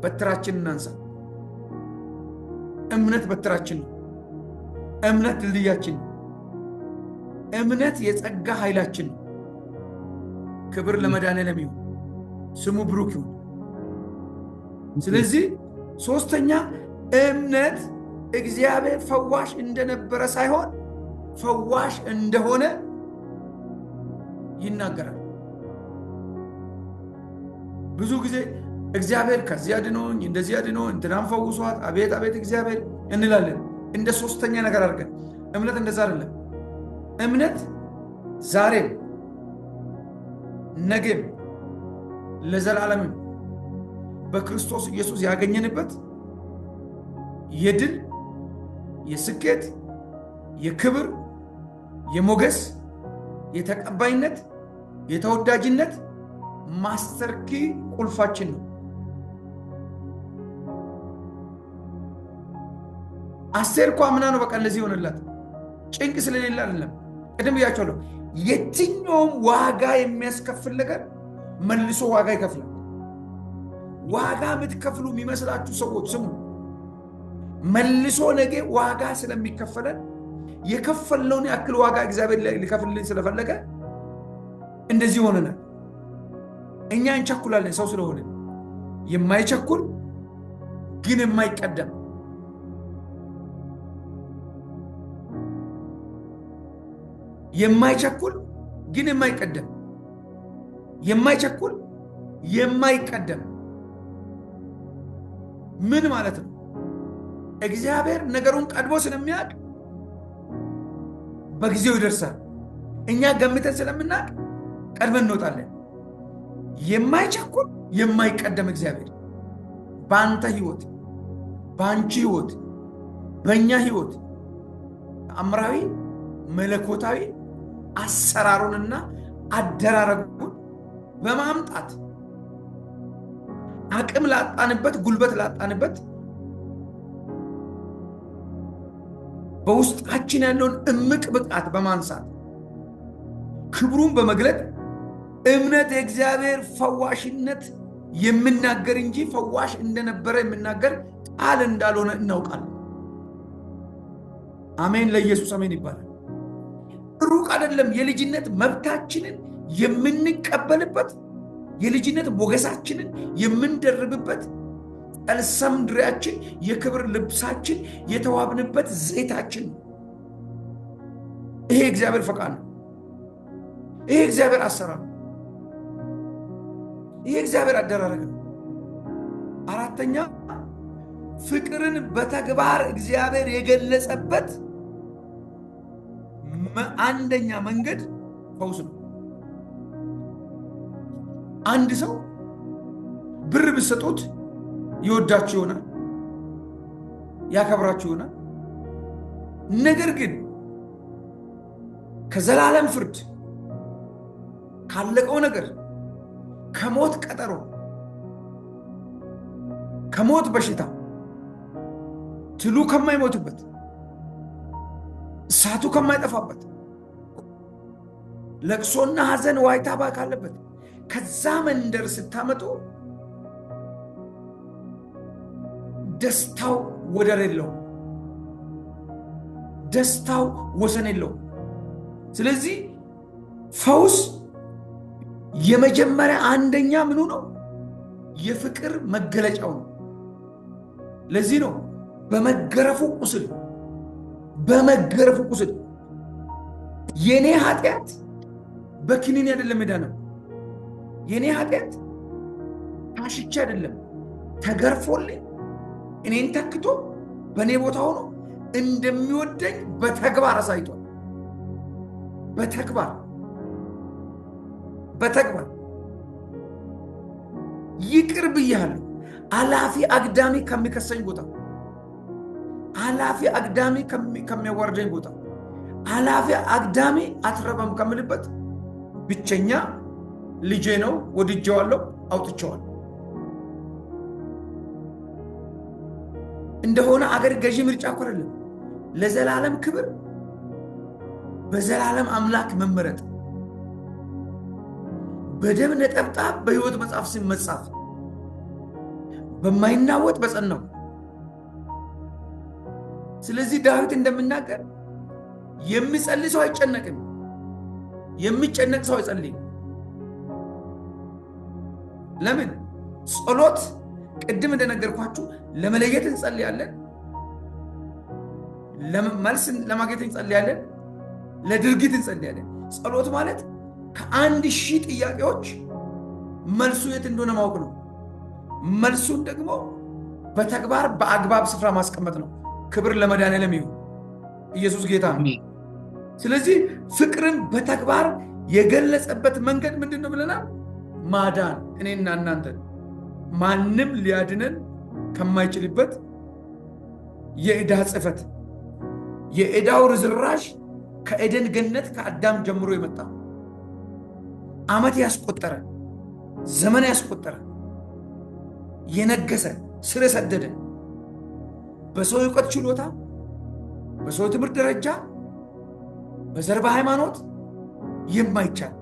Speaker 1: በትራችን እናንሳ። እምነት በትራችን ነው። እምነት ድልድያችን ነው። እምነት የጸጋ ኃይላችን ነው። ክብር ለመድኃኔዓለም ይሁን፣ ስሙ ብሩክ ይሁን። ስለዚህ ሶስተኛ እምነት እግዚአብሔር ፈዋሽ እንደነበረ ሳይሆን ፈዋሽ እንደሆነ ይናገራል። ብዙ ጊዜ እግዚአብሔር ከዚህ አድኖኝ እንደዚህ አድኖ እንትናን ፈውሷት አቤት አቤት እግዚአብሔር እንላለን፣ እንደ ሶስተኛ ነገር አድርገን። እምነት እንደዛ አይደለም። እምነት ዛሬም ነገም ለዘላለምም በክርስቶስ ኢየሱስ ያገኘንበት የድል፣ የስኬት፣ የክብር፣ የሞገስ፣ የተቀባይነት፣ የተወዳጅነት master key ቁልፋችን ነው። አስቴር እኮ አምና ነው በቃ እንደዚህ ይሆንላት፣ ጭንቅ ስለሌለ አይደለም። ቅድም ብያቸዋለሁ። የትኛውም ዋጋ የሚያስከፍል ነገር መልሶ ዋጋ ይከፍላል። ዋጋ የምትከፍሉ የሚመስላችሁ ሰዎች ስሙ፣ መልሶ ነገ ዋጋ ስለሚከፈለን የከፈልነውን ያክል ዋጋ እግዚአብሔር ሊከፍልልን ስለፈለገ እንደዚህ ሆነናል። እኛ እንቸኩላለን፣ ሰው ስለሆነ። የማይቸኩል ግን የማይቀደም፣ የማይቸኩል ግን የማይቀደም፣ የማይቸኩል የማይቀደም ምን ማለት ነው? እግዚአብሔር ነገሩን ቀድሞ ስለሚያውቅ በጊዜው ይደርሳል። እኛ ገምተን ስለምናውቅ ቀድመን እንወጣለን። የማይቸኩል የማይቀደም እግዚአብሔር በአንተ ህይወት፣ በአንቺ ህይወት፣ በእኛ ህይወት ተአምራዊ መለኮታዊ አሰራሩንና አደራረጉን በማምጣት አቅም ላጣንበት፣ ጉልበት ላጣንበት፣ በውስጣችን ያለውን እምቅ ብቃት በማንሳት ክብሩን በመግለጥ እምነት የእግዚአብሔር ፈዋሽነት የሚናገር እንጂ ፈዋሽ እንደነበረ የሚናገር ቃል እንዳልሆነ እናውቃለን። አሜን ለኢየሱስ አሜን ይባላል። ሩቅ አይደለም። የልጅነት መብታችንን የምንቀበልበት፣ የልጅነት ሞገሳችንን የምንደርብበት፣ ጠልሰምድሪያችን የክብር ልብሳችን የተዋብንበት ዘይታችን ነው። ይሄ እግዚአብሔር ፈቃድ ነው። ይሄ እግዚአብሔር አሰራር ነው። ይሄ እግዚአብሔር አደራረግ ነው። አራተኛ ፍቅርን በተግባር እግዚአብሔር የገለጸበት አንደኛ መንገድ ፈውስ ነው። አንድ ሰው ብር ብትሰጡት ይወዳችሁ ይሆናል፣ ያከብራችሁ ይሆናል። ነገር ግን ከዘላለም ፍርድ፣ ካለቀው ነገር፣ ከሞት ቀጠሮ፣ ከሞት በሽታ፣ ትሉ ከማይሞትበት፣ እሳቱ ከማይጠፋበት፣ ለቅሶና ሐዘን ዋይታ ካለበት ከዛ መንደር ስታመጡ ደስታው ወደር የለውም። ደስታው ወሰን የለውም። ስለዚህ ፈውስ የመጀመሪያ አንደኛ ምኑ ነው? የፍቅር መገለጫው ነው። ለዚህ ነው በመገረፉ ቁስል፣ በመገረፉ ቁስል የኔ ኃጢአት በኪኒን አይደለም የዳነው። የኔ ኃጢአት ታሽቼ አይደለም፣ ተገርፎልኝ እኔን ተክቶ በእኔ ቦታ ሆኖ እንደሚወደኝ በተግባር አሳይቷል። በተግባር፣ በተግባር ይቅር ብያለሁ። አላፊ አግዳሚ ከሚከሰኝ ቦታ፣ አላፊ አግዳሚ ከሚያዋርደኝ ቦታ፣ አላፊ አግዳሚ አትረባም ከምልበት ብቸኛ ልጄ ነው፣ ወድጄዋለሁ፣ አውጥቼዋለሁ። እንደሆነ አገር ገዢ ምርጫ እኮ አይደለም። ለዘላለም ክብር በዘላለም አምላክ መመረጥ፣ በደም ነጠብጣብ በሕይወት መጽሐፍ ስም መጻፍ፣ በማይናወጥ በጸናው። ስለዚህ ዳዊት እንደሚናገር የሚጸልይ ሰው አይጨነቅም፣ የሚጨነቅ ሰው አይጸልይም። ለምን? ጸሎት ቅድም እንደነገርኳችሁ ለመለየት እንጸልያለን፣ መልስ ለማግኘት እንጸልያለን፣ ለድርጊት እንጸልያለን። ጸሎት ማለት ከ1000 ጥያቄዎች መልሱ የት እንደሆነ ማወቅ ነው። መልሱን ደግሞ በተግባር በአግባብ ስፍራ ማስቀመጥ ነው። ክብር ለመድኃኔዓለም ይሁን። ኢየሱስ ጌታ ነው። ስለዚህ ፍቅርን በተግባር የገለጸበት መንገድ ምንድን ነው ብለናል? ማዳን። እኔና እናንተ ማንም ሊያድነን ከማይችልበት የዕዳ ጽሕፈት፣ የዕዳው ርዝራዥ ከኤደን ገነት ከአዳም ጀምሮ የመጣ ዓመት ያስቆጠረ፣ ዘመን ያስቆጠረ፣ የነገሰ፣ ስር የሰደደ፣ በሰው እውቀት ችሎታ፣ በሰው ትምህርት ደረጃ፣ በዘር በሃይማኖት የማይቻል፣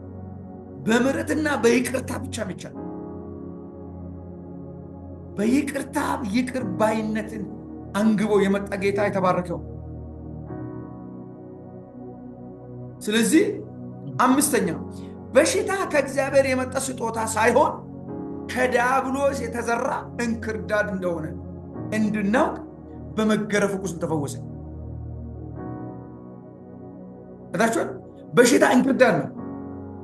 Speaker 1: በምሕረትና በይቅርታ ብቻ የሚቻል፣ በይቅርታ ይቅር ባይነትን አንግቦ የመጣ ጌታ የተባረከው። ስለዚህ አምስተኛ በሽታ ከእግዚአብሔር የመጣ ስጦታ ሳይሆን ከዲያብሎስ የተዘራ እንክርዳድ እንደሆነ እንድናውቅ በመገረፉ ቁስል ተፈወሰ። ታችኋል። በሽታ እንክርዳድ ነው።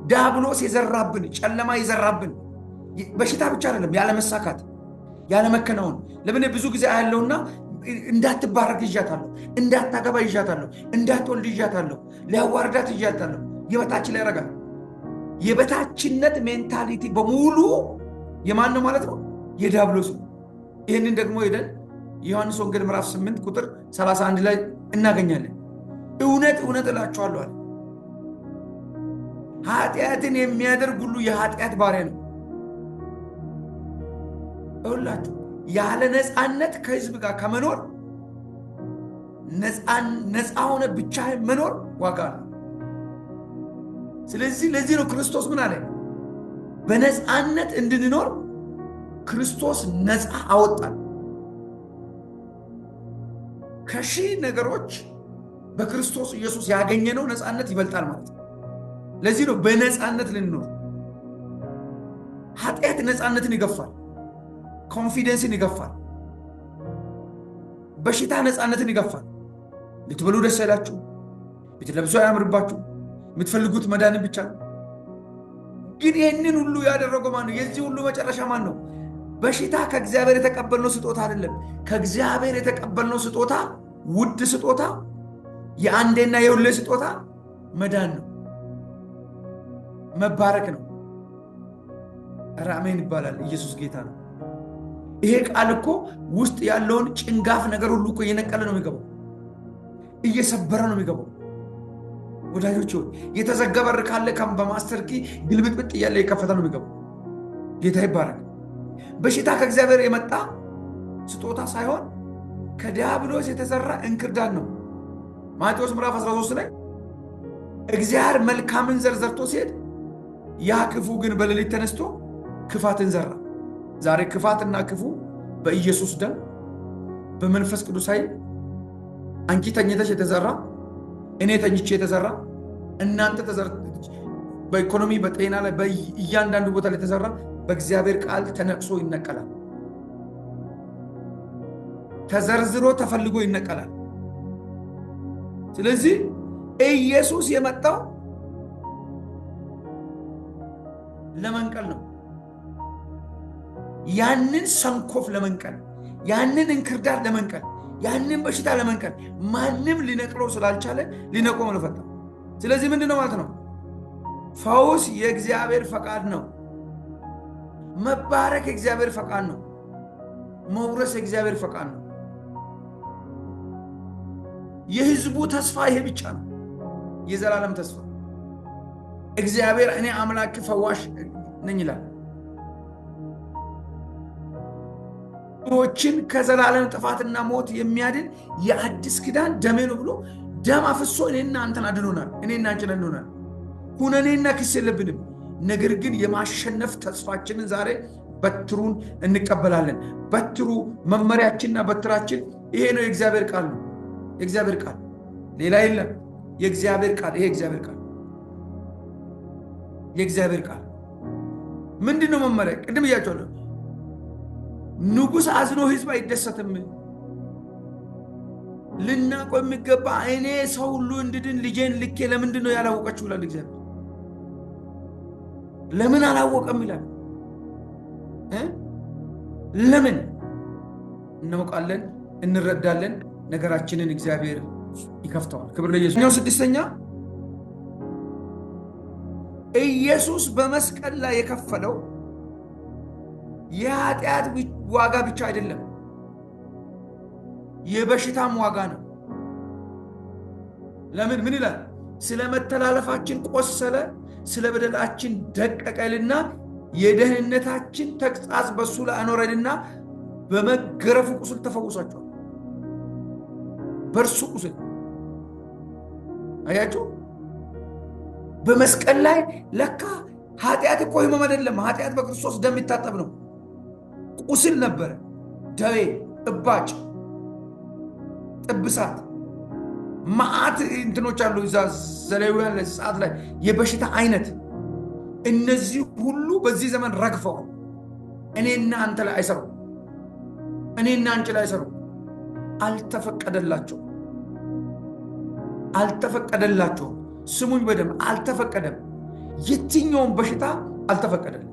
Speaker 1: ዲያብሎስ የዘራብን፣ ጨለማ የዘራብን በሽታ ብቻ አይደለም፣ ያለመሳካት፣ ያለመከናወን። ለምን ብዙ ጊዜ አያለውና እንዳትባረክ ይዣታለሁ፣ እንዳታገባ ይዣታለሁ፣ እንዳትወልድ ይዣታለሁ፣ ሊያዋርዳት ይዣታለሁ። የበታች ላይ ያደርጋል። የበታችነት mentality በሙሉ የማን ነው ማለት ነው? የዲያብሎስ ነው። ይህንን ደግሞ ሄደን የዮሐንስ ወንጌል ምዕራፍ 8 ቁጥር 31 ላይ እናገኛለን። እውነት እውነት እላችኋለሁ አለ፣ ኃጢአትን የሚያደርግ ሁሉ የኃጢአት ባሪያ ነው። እውላችሁ ያለ ነፃነት ከህዝብ ጋር ከመኖር ነፃ ሆነ ብቻህን መኖር ዋጋ አለው። ስለዚህ ለዚህ ነው ክርስቶስ ምን አለ? በነፃነት እንድንኖር ክርስቶስ ነፃ አወጣን። ከሺህ ነገሮች በክርስቶስ ኢየሱስ ያገኘነው ነፃነት ይበልጣል ማለት ነው። ለዚህ ነው በነፃነት ልንኖር። ኃጢአት ነፃነትን ይገፋል፣ confidence ን ይገፋል። በሽታ ነፃነትን ይገፋል። ልትበሉ ደስ አይላችሁ፣ ብትለብሱ አያምርባችሁ፣ የምትፈልጉት መዳንን ብቻ ነው። ግን ይህንን ሁሉ ያደረገው ማን ነው? የዚህ ሁሉ መጨረሻ ማን ነው? በሽታ ከእግዚአብሔር የተቀበልነው ስጦታ አይደለም። ከእግዚአብሔር የተቀበልነው ስጦታ፣ ውድ ስጦታ፣ የአንዴና የሁሌ ስጦታ መዳን ነው፣ መባረክ ነው። ኧረ አሜን ይባላል። ኢየሱስ ጌታ ነው። ይሄ ቃል እኮ ውስጥ ያለውን ጭንጋፍ ነገር ሁሉ እኮ እየነቀለ ነው የሚገባው፣ እየሰበረ ነው የሚገባው። ወዳጆች ሆይ የተዘጋ በር ካለ በ master key ግልብጥብጥ እያለ የከፈተ ነው የሚገባው። ጌታ ይባረክ። በሽታ ከእግዚአብሔር የመጣ ስጦታ ሳይሆን ከዲያብሎስ የተዘራ እንክርዳድ ነው። ማቴዎስ ምዕራፍ 13 ላይ እግዚአብሔር መልካምን ዘር ዘርቶ ሲሄድ ያ ክፉ ግን በሌሊት ተነስቶ ክፋትን ዘራ። ዛሬ ክፋትና ክፉ በኢየሱስ ደም በመንፈስ ቅዱስ ኃይል አንቺ ተኝተሽ የተዘራ፣ እኔ ተኝቼ የተዘራ፣ እናንተ በኢኮኖሚ በጤና ላይ በእያንዳንዱ ቦታ ላይ የተዘራ በእግዚአብሔር ቃል ተነቅሶ ይነቀላል። ተዘርዝሮ ተፈልጎ ይነቀላል። ስለዚህ ኢየሱስ የመጣው ለመንቀል ነው። ያንን ሰንኮፍ ለመንቀል፣ ያንን እንክርዳድ ለመንቀል፣ ያንን በሽታ ለመንቀል ማንም ሊነቅለው ስላልቻለ ሊነቅለው ነው ፈጣ። ስለዚህ ምንድን ነው ማለት ነው? ፈውስ የእግዚአብሔር ፈቃድ ነው። መባረክ የእግዚአብሔር ፈቃድ ነው። መውረስ የእግዚአብሔር ፈቃድ ነው። የህዝቡ ተስፋ ይሄ ብቻ ነው፣ የዘላለም ተስፋ። እግዚአብሔር እኔ አምላክ ፈዋሽ ነኝ ይላል። ዎችን ከዘላለም ጥፋትና ሞት የሚያድን የአዲስ ኪዳን ደሜ ነው ብሎ ደም አፍሶ እኔና አንተን አድኖናል። እኔና አንቺን አድኖናል። ኩነኔና ክስ የለብንም። ነገር ግን የማሸነፍ ተስፋችንን ዛሬ በትሩን እንቀበላለን። በትሩ መመሪያችንና በትራችን ይሄ ነው። የእግዚአብሔር ቃል ነው። የእግዚአብሔር ቃል ሌላ የለም። የእግዚአብሔር ቃል ይሄ የእግዚአብሔር ቃል የእግዚአብሔር ቃል ምንድን ነው መመሪያ? ቅድም እያቸዋለሁ። ንጉሥ አዝኖ ህዝብ አይደሰትም። ልናውቀው የሚገባ እኔ ሰው ሁሉ እንድድን ልጄን ልኬ ለምንድን ነው ያላወቀችው ይላል እግዚአብሔር። ለምን አላወቀም ይላል። ለምን እናውቃለን፣ እንረዳለን። ነገራችንን እግዚአብሔር ይከፍተዋል። ክብር ለኢየሱስ። ስድስተኛ ኢየሱስ በመስቀል ላይ የከፈለው የኃጢአት ዋጋ ብቻ አይደለም፣ የበሽታም ዋጋ ነው። ለምን ምን ይላል? ስለ መተላለፋችን ቆሰለ፣ ስለ በደላችን ደቀቀልና የደህንነታችን ተግሣጽ በሱ ላይ አኖረልና በመገረፉ ቁስል ተፈውሳችኋል። በእርሱ ቁስል አያችሁ። በመስቀል ላይ ለካ ኃጢአት እኮ ህመም አይደለም። ኃጢአት በክርስቶስ ደም የሚታጠብ ነው። ቁስል ነበረ፣ ደዌ፣ እባጭ፣ ጥብሳት፣ መዓት እንትኖች አሉ። እዛ ዘሌዋውያን ሰዓት ላይ የበሽታ አይነት እነዚህ ሁሉ በዚህ ዘመን ረግፈዋል። እኔና አንተ ላይ አይሰሩም። እኔና አንቺ ላይ አይሰሩም። አልተፈቀደላቸውም። አልተፈቀደላቸውም። ስሙኝ በደንብ አልተፈቀደም። የትኛውም በሽታ አልተፈቀደልም።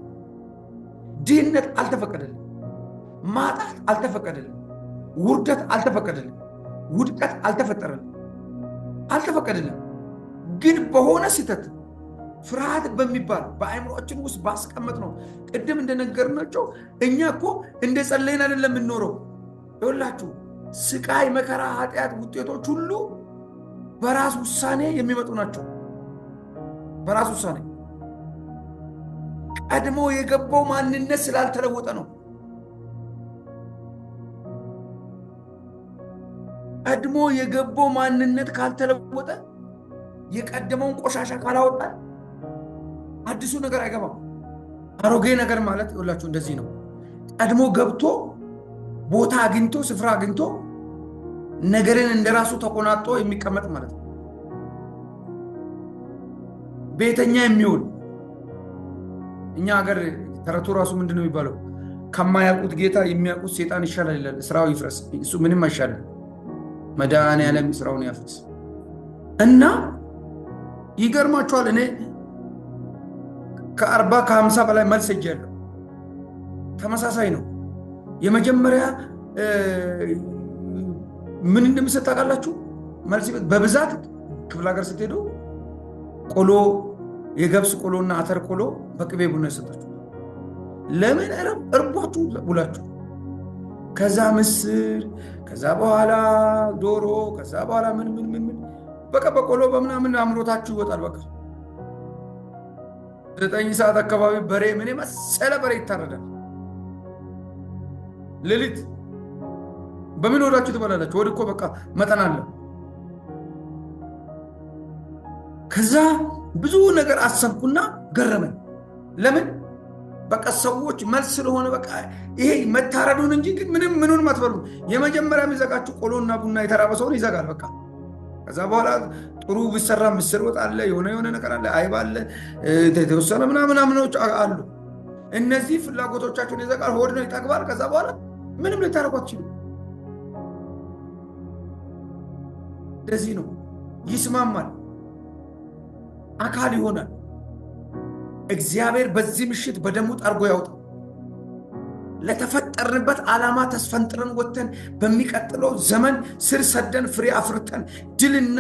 Speaker 1: ድህነት አልተፈቀደልም። ማጣት አልተፈቀደልም። ውርደት አልተፈቀደልም። ውድቀት አልተፈጠረልም፣ አልተፈቀደልም። ግን በሆነ ስህተት ፍርሃት በሚባል በአእምሮአችን ውስጥ ባስቀመጥ ነው። ቅድም እንደነገርናቸው እኛ እኮ እንደ ጸለይን አይደለም የምንኖረው። ይኸውላችሁ ስቃይ፣ መከራ፣ ኃጢአት ውጤቶች ሁሉ በራስ ውሳኔ የሚመጡ ናቸው። በራስ ውሳኔ ቀድሞ የገባው ማንነት ስላልተለወጠ ነው። ቀድሞ የገባው ማንነት ካልተለወጠ፣ የቀደመውን ቆሻሻ ካላወጣን አዲሱ ነገር አይገባም። አሮጌ ነገር ማለት ይኸውላችሁ እንደዚህ ነው። ቀድሞ ገብቶ ቦታ አግኝቶ ስፍራ አግኝቶ ነገርን እንደራሱ ተቆናጦ የሚቀመጥ ማለት ነው። ቤተኛ የሚሆን እኛ ሀገር ተረቱ ራሱ ምንድን ነው የሚባለው? ከማያውቁት ጌታ የሚያውቁት ሴጣን ይሻላል ይላል። ስራው ይፍረስ፣ እሱ ምንም አይሻልም። መድኃኒዓለም ስራውን ያፍርስ። እና ይገርማችኋል፣ እኔ ከ40 ከ50 በላይ መልስ ሄጃለሁ። ተመሳሳይ ነው። የመጀመሪያ ምን እንደሚሰጥ ታውቃላችሁ? መልስ በብዛት ክፍለ ሀገር ስትሄዱ ቆሎ፣ የገብስ ቆሎና አተር ቆሎ በቅቤ ቡና ይሰጣችሁ። ለምን? እርቧችሁ ውላችሁ። ከዛ ምስር፣ ከዛ በኋላ ዶሮ፣ ከዛ በኋላ ምን ምን ምን ምን በቃ በቆሎ በምናምን አምሮታችሁ ይወጣል። በቃ 9 ሰዓት አካባቢ በሬ ምን የመሰለ በሬ ይታረዳል። ሌሊት በምን ሆዳችሁ ትበላላችሁ? ሆድ እኮ በቃ መጠን አለ። ከዛ ብዙ ነገር አሰብኩና ገረመኝ። ለምን በቃ ሰዎች መልስ ስለሆነ በቃ ይሄ መታረዱን እንጂ ግን ምንም ምኑንም አትበሉም። የመጀመሪያ የሚዘጋችሁ ቆሎና ቡና የተራበ ሰውን ይዘጋል። በቃ ከዛ በኋላ ጥሩ ቢሰራ ምስር ወጥ አለ፣ የሆነ የሆነ ነገር አለ፣ አይብ አለ፣ የተወሰነ ምናምናምኖች አሉ። እነዚህ ፍላጎቶቻቸውን ይዘጋል። ሆድ ነው ይጠግባል። ከዛ በኋላ ምንም ልታደርጉ አትችሉም። እንደዚህ ነው። ይስማማል፣ አካል ይሆናል። እግዚአብሔር በዚህ ምሽት በደሙ ጠርጎ ያውጣው። ለተፈጠርንበት ዓላማ ተስፈንጥረን ወጥተን በሚቀጥለው ዘመን ስር ሰደን ፍሬ አፍርተን ድልና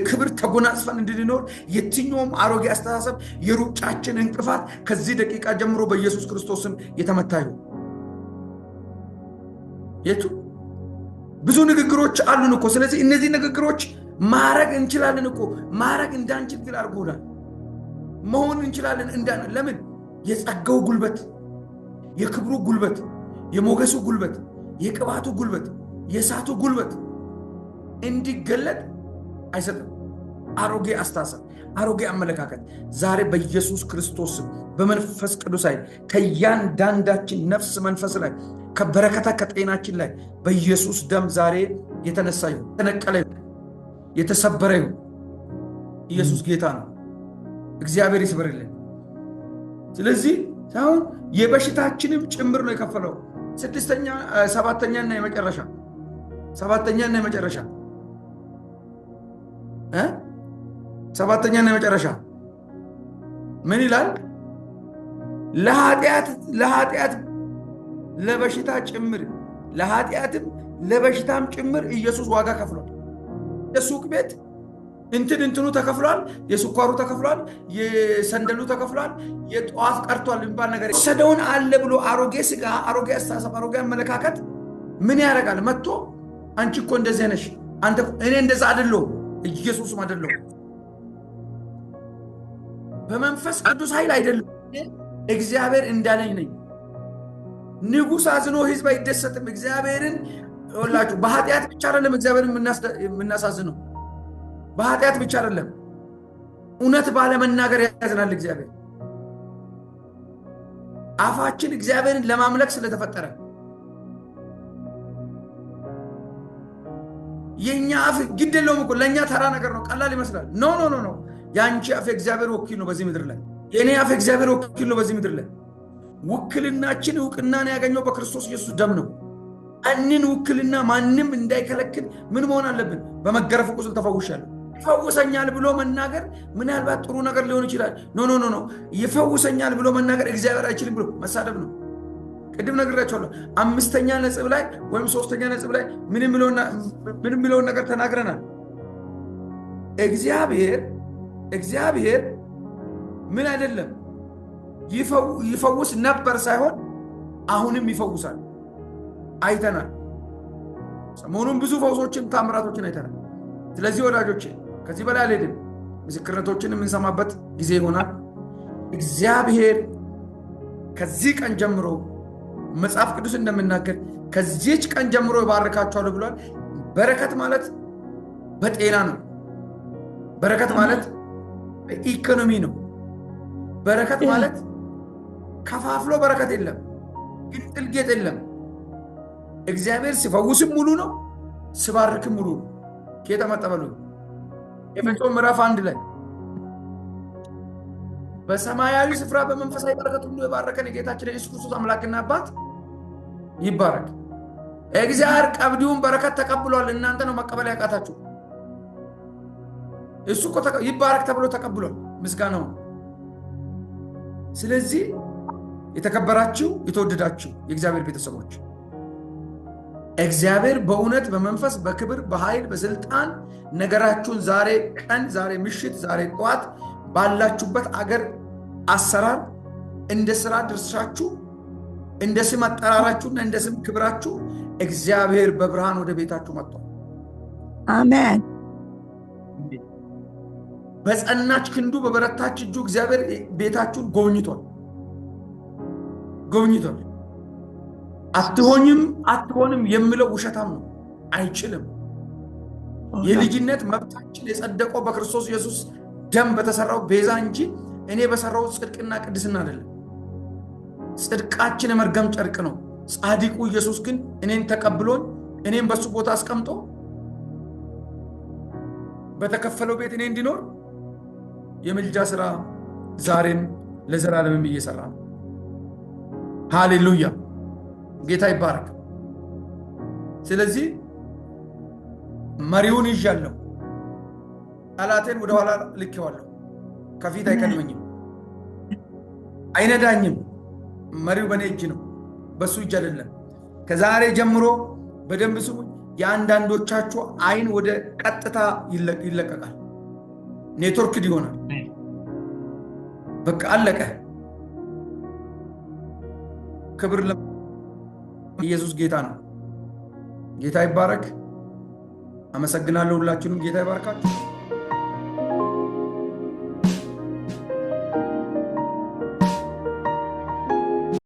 Speaker 1: ክብር ተጎናጽፈን እንድንኖር የትኛውም አሮጌ አስተሳሰብ የሩጫችን እንቅፋት ከዚህ ደቂቃ ጀምሮ በኢየሱስ ክርስቶስም የተመታ ይሁን። የቱ ብዙ ንግግሮች አሉን እኮ። ስለዚህ እነዚህ ንግግሮች ማረግ እንችላለን እኮ። ማረግ እንዳንችል ግን አድርጎናል። መሆን እንችላለን እንዳን ለምን? የጸጋው ጉልበት፣ የክብሩ ጉልበት፣ የሞገሱ ጉልበት፣ የቅባቱ ጉልበት፣ የእሳቱ ጉልበት እንዲገለጥ አይሰጥም። አሮጌ አስተሳሰብ፣ አሮጌ አመለካከት ዛሬ በኢየሱስ ክርስቶስ በመንፈስ ቅዱስ ኃይል ከእያንዳንዳችን ነፍስ መንፈስ ላይ ከበረከታ ከጤናችን ላይ በኢየሱስ ደም ዛሬ የተነሳ ይሁን፣ የተነቀለ ይሁን፣ የተሰበረ ይሁን። ኢየሱስ ጌታ ነው። እግዚአብሔር ይስበርልን። ስለዚህ አሁን የበሽታችንም ጭምር ነው የከፈለው። ስድስተኛ ሰባተኛና የመጨረሻ ሰባተኛና የመጨረሻ ሰባተኛና የመጨረሻ ምን ይላል? ለኃጢአት ለበሽታ ጭምር ለኃጢአትም ለበሽታም ጭምር ኢየሱስ ዋጋ ከፍሏል። የሱቅ ቤት እንትኑ ተከፍሏል፣ የስኳሩ ተከፍሏል፣ የሰንደሉ ተከፍሏል፣ የጧፍ ቀርቷል የሚባል ነገር ሰደውን አለ ብሎ አሮጌ ስጋ፣ አሮጌ አስተሳሰብ፣ አሮጌ አመለካከት ምን ያደርጋል? መጥቶ አንቺ እኮ እንደዚህ ነሽ፣ አንተ እኔ እንደዛ አይደለሁም፣ ኢየሱስም አይደለሁም፣ በመንፈስ ቅዱስ ኃይል አይደለም፣ እግዚአብሔር እንዳለኝ ነኝ። ንጉሥ አዝኖ ህዝብ አይደሰትም። እግዚአብሔርን ወላችሁ በኃጢአት ብቻ አይደለም እግዚአብሔርን የምናሳዝነው፣ በኃጢአት ብቻ አይደለም፣ እውነት ባለመናገር ያዝናል እግዚአብሔር። አፋችን እግዚአብሔርን ለማምለክ ስለተፈጠረ የኛ አፍ ግድ የለውም እኮ ለእኛ ተራ ነገር ነው፣ ቀላል ይመስላል። No no no no፣ የአንቺ አፍ የእግዚአብሔር ወኪል ነው በዚህ ምድር ላይ። የእኔ አፍ የእግዚአብሔር ወኪል ነው በዚህ ምድር ላይ። ውክልናችን እውቅናን ያገኘው በክርስቶስ ኢየሱስ ደም ነው። ያንን ውክልና ማንም እንዳይከለክል ምን መሆን አለብን? በመገረፉ ቁስል ተፈውሻለሁ። ይፈውሰኛል ብሎ መናገር ምናልባት ጥሩ ነገር ሊሆን ይችላል። No no no no፣ ይፈውሰኛል ብሎ መናገር እግዚአብሔር አይችልም ብሎ መሳደብ ነው። ቅድም ነግሬያቸዋለሁ። 5ኛ ነጥብ ላይ ወይም 3ኛ ነጥብ ላይ ምን የሚለውን ነገር ተናግረናል። እግዚአብሔር ምን አይደለም ይፈውስ ነበር ሳይሆን አሁንም ይፈውሳል። አይተናል። ሰሞኑን ብዙ ፈውሶችን ታምራቶችን አይተናል። ስለዚህ ወዳጆቼ ከዚህ በላይ አልሄድም። ምስክርነቶችን የምንሰማበት ጊዜ ይሆናል። እግዚአብሔር ከዚህ ቀን ጀምሮ መጽሐፍ ቅዱስ እንደምናገር ከዚህች ቀን ጀምሮ ይባርካቸዋል ብሏል። በረከት ማለት በጤና ነው። በረከት ማለት በኢኮኖሚ ነው። በረከት ማለት ከፋፍሎ በረከት የለም፣ ግንጥል ጌጥ የለም። እግዚአብሔር ሲፈውስም ሙሉ ነው፣ ሲባርክም ሙሉ ነው። ከየት መጣ በሉኝ? ኤፌሶን ምዕራፍ 1 ላይ በሰማያዊ ስፍራ በመንፈሳዊ በረከት ሁሉ የባረከን የጌታችን የኢየሱስ ክርስቶስ አምላክና አባት ይባረክ። እግዚአብሔር ቀብዲውን በረከት ተቀብሏል። እናንተ ነው መቀበል ያቃታችሁ። እሱ እኮ ይባረክ ተብሎ ተቀብሏል ምስጋናው። ስለዚህ የተከበራችሁ የተወደዳችሁ የእግዚአብሔር ቤተሰቦች እግዚአብሔር በእውነት በመንፈስ በክብር በኃይል በስልጣን ነገራችሁን ዛሬ ቀን ዛሬ ምሽት ዛሬ ጠዋት ባላችሁበት አገር አሰራር እንደ ስራ ድርሻችሁ እንደ ስም አጠራራችሁና እንደ ስም ክብራችሁ እግዚአብሔር በብርሃን ወደ ቤታችሁ መጥቷል።
Speaker 2: አሜን።
Speaker 1: በጸናች ክንዱ በበረታች እጁ እግዚአብሔር ቤታችሁን ጎብኝቷል ጎብኝቷል። አትሆኝም አትሆንም የሚለው ውሸታም ነው፣ አይችልም። የልጅነት መብታችን የጸደቀው በክርስቶስ ኢየሱስ ደም በተሰራው ቤዛ እንጂ እኔ በሰራው ጽድቅና ቅድስና አይደለም። ጽድቃችን የመርገም ጨርቅ ነው። ጻድቁ ኢየሱስ ግን እኔን ተቀብሎኝ እኔን በሱ ቦታ አስቀምጦ በተከፈለው ቤት እኔ እንዲኖር የምልጃ ስራ ዛሬም ለዘላለምም እየሰራ ነው። ሃሌሉያ! ጌታ ይባረክ። ስለዚህ መሪውን ይዣለሁ፣ ጠላቴን ወደኋላ ልኬዋለሁ። ከፊት አይቀድመኝም፣ አይነዳኝም። መሪው በእኔ እጅ ነው፣ በሱ እጅ አይደለም። ከዛሬ ጀምሮ በደንብ ስሙኝ። የአንዳንዶቻችሁ አይን ወደ ቀጥታ ይለቀቃል፣ networked ይሆናል። በቃ አለቀ። ክብር ለኢየሱስ ጌታ ነው። ጌታ ይባረክ። አመሰግናለሁ። ሁላችሁንም ጌታ ይባርካችሁ።